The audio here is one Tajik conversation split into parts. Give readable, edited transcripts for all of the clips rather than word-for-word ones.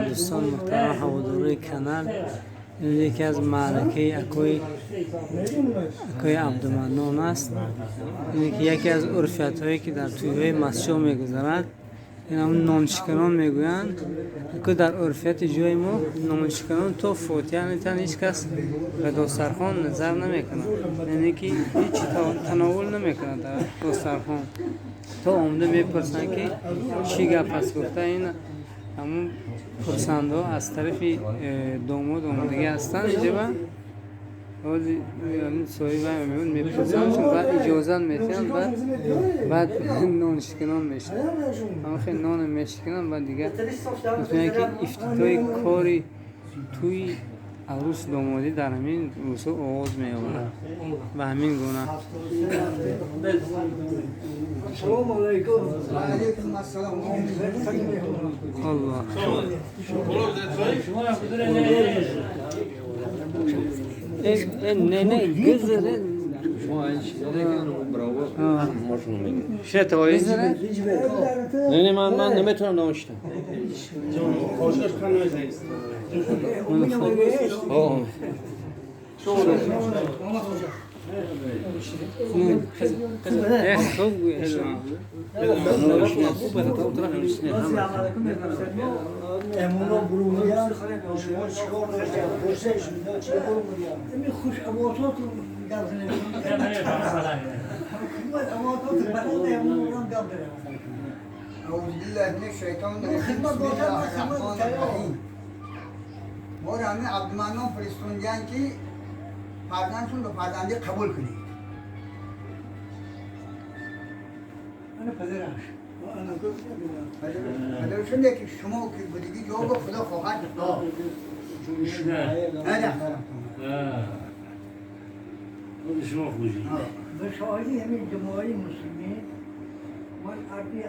Дӯстон, муҳтарам ҳаводорои канал, ин яке аз маъракаи акои Абдуманнон аст. Ин ки яке аз урфиятҳое, ки дар тӯйҳои масҷо мегузарад, ин ҳамун ноншиканон мегӯянд. Ку дар урфияти ҷои мо ноншиканон то фотиҳа метавон, ҳеҷ кас ба достархон назар намекунад, яъне ки ҳеҷ тановул намекунад дар достархон, то омада мепурсанд, ки чӣ гап аст гуфта. Ин ҳамун пурсандҳо аз тарафи домод омадагӣ ҳастанд инҷа. Соҳиба мепурсанд, баъд иҷозат метиҳанд, баъд ноншиканон мешавад. Ҳамин нона мешикананд, баъд дигар мефаҳманд, ки ифтитоҳи кори тӯи арӯс домодӣ дар ҳамин рӯзҳо оғоз меёбад ба ҳамин гуна. Салом алейкум. Алейкум ассалом. Аллоҳ. Не, не, гызре. Гызре? Не, не, ман наметавонам нон шитам. Хуб. Меҳмонҳо бурумудиян, шумо чикор доштед? Пурсиш чӣ бурумудиян? Хуш авототун гап занем. Авототун меҳмонон гап занем. أعوذ بالله من الشيطان الرجيم. بسم الله الرحمن الرحيم. ما رو همین عبدالمنان فرستوندن که فرزندشون به فرزندی قبول کنید. أنا پدرش. پدرشون که شما که بودگی جواب خدا خواهد داد. نه. شما خوشی. به شاهدی همین جماعی مسلمین من عربی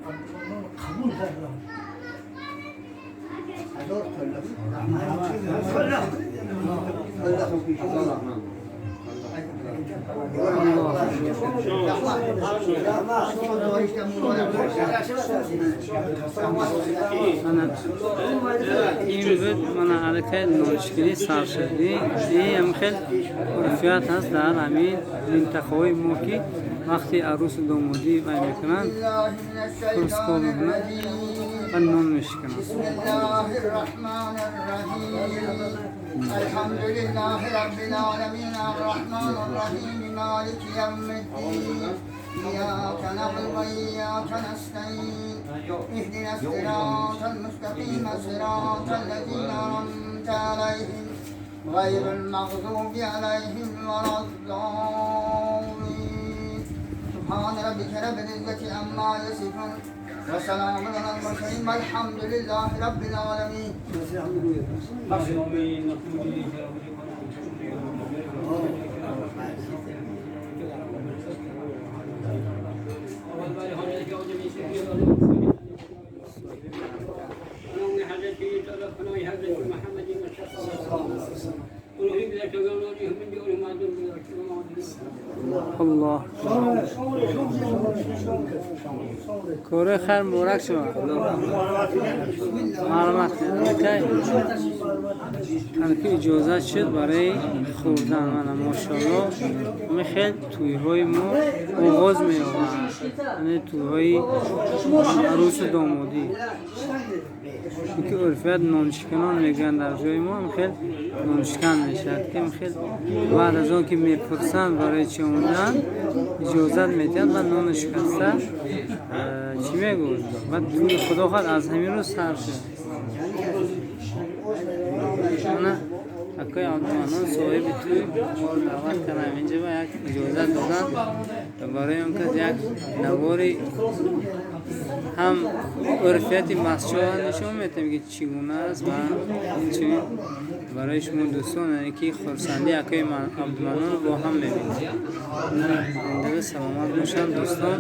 عبدالمنان قبول کردم. هزار کلا. Ин буд, мана, аллакай ноншиканӣ сар шуд. Ин хел урфият ҳаст дар ҳамин минтақаҳои мо, ки вақти арӯсу домодӣ вай мекунанд, пурскор мекунанд ва нон мешикананд. بسم الله الرحمن الرحيم. الحمد لله رب العالمين الرحمن الرحيم مالك يوم الدين. إياك نعبد وإياك نستعين. اهدنا الصراط المستقيم، صراط الذين أنعمت عليهم غير المغضوب عليهم ولا الضالين. سبحان ربك رب العزة عما يصفون وسلام على المرسلين والحمد لله رب العالمين. Аллоҳ, кори хайр муборак шумо, марҳамат. Аллакай ки иҷозат шуд барои хӯрдан. Мана, мошалло, ҳамин хел тӯйҳои мо оғоз меёбанд, яъне тӯйҳои арӯсу домодӣ, ки урфият ноншиканон мегӯянд дар ҷои мо. Ҳам хел ноншикан мешавад, ки хел баъд аз он ки мепурсанд, барои чӣ омадаанд, иҷозат метиҳанд ва нону шикаста чӣ мегӯд. Баъд тӯи, худо хоҳад, аз ҳамин рӯз сар шуд. Мана, акои Абдуманнон, соҳиби тӯй, моро даъват кардам инҷа ва як иҷозат доданд барои он кас як навори ҳам урфияти масҷидро нишон метиҳем, ки чӣ гуна аст, ва инчунин барои шумо дӯстон, яъне ки хурсандии акои Абдуманнонро бо ҳам мебинем. Зинда саломат бошанд, дӯстон.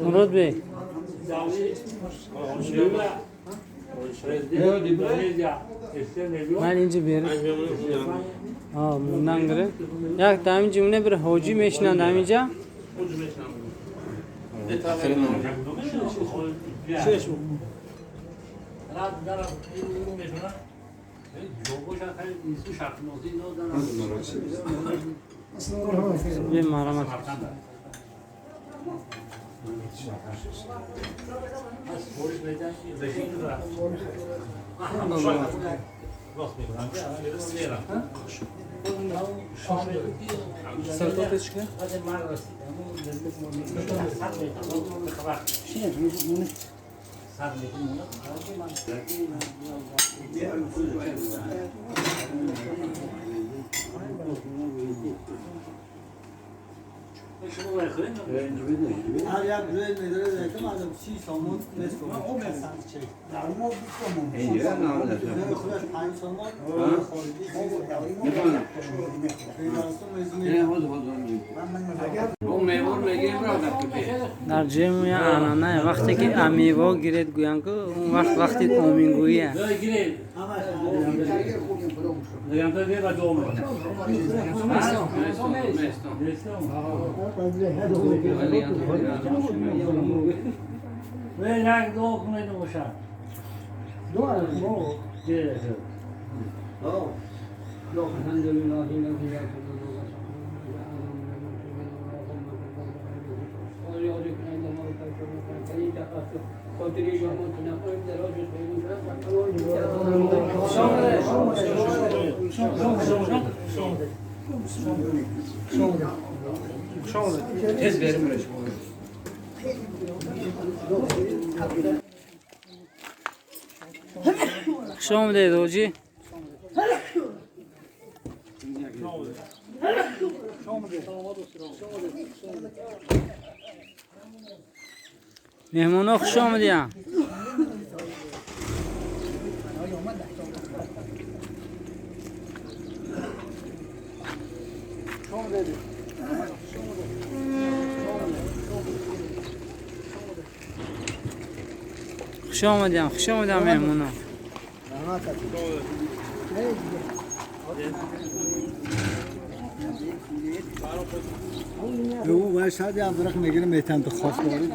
Мурод бей. Ман инҷа бери. Мундан гирифт. Як дар ҳаминҷа муне бир ҳоҷӣ мешинанд ҳаминҷа. Бе марҳамат. هر یک روی میداره که مردم 30 سامان نصف در ما 20 سامان خودش 5 سامان خارجی дар ҷои мо анъана вақте ки амево гиред гӯянд ку он вақт вақти омингӯӣ аст. Хуш омадед, ҳоҷӣ. Меҳмонҳо хуш омадиянд. Хуш омадиянд, хуш омадиянд меҳмонҳо. او باید شاید عبدالرحمن میگیره میتن تو خواستگاری.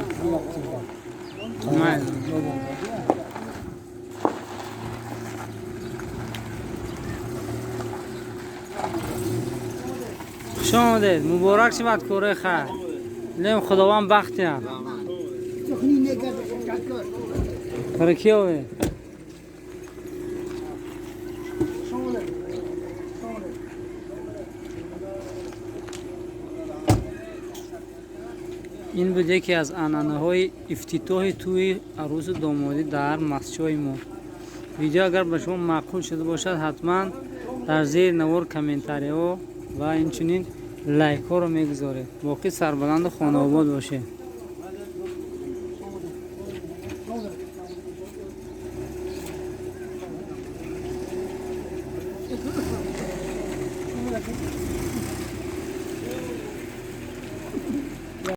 Хуш омадед, муборак шавад кораи хайр. Лем Худованд бахт диҳад. Бараки овед. Ин буд яке аз анъанаҳои ифтитоҳи тӯи арӯсу домодӣ дар масҷидҳои мо. Видео агар ба шумо маъқул шуда бошад, ҳатман дар зери навор комментариҳо ва инчунин лайкҳоро мегузоред. Боқӣ сарбаланду хонаобод бошед.